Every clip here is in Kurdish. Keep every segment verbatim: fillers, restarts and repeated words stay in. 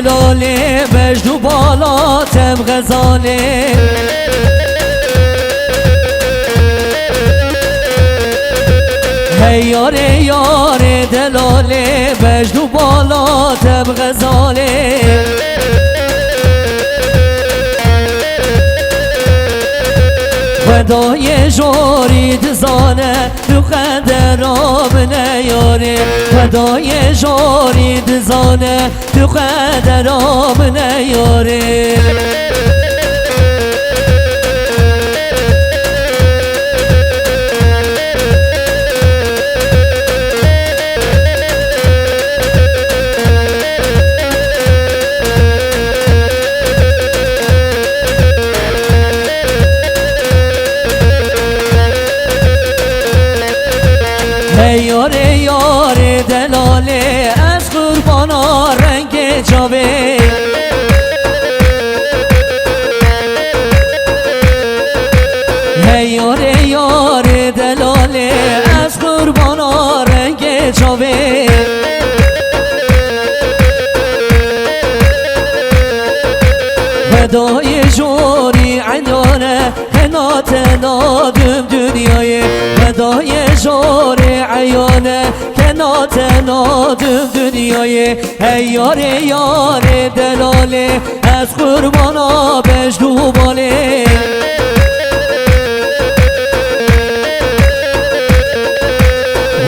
Lolê Mecnû bala tem Xezalê. Hey yarê yarê delalê Mecnû bala tem Xezalê. Xwedayê jorî dizane tu qedera min e yarê. Xwedayê jorî dizane tu qedera min e yarê. Hey yarê yarê delalê, ez qurbana rengê çavê. Hey yarê yarê delalê, ez qurbana rengê çavê. Xwedayê jorî eyane, hena tena dim dinyayê. Xwedayê jorê eyane, hena tena dim dinyayê. Hey yarê yarê delalê, ez qurbana Mecnû balê.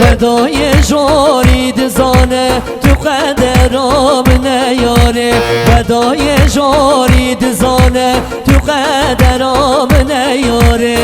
Xwedayê jorî dizane tu qedera min e yarê. Xwedayê jorî dizane tu qedera min e yarê.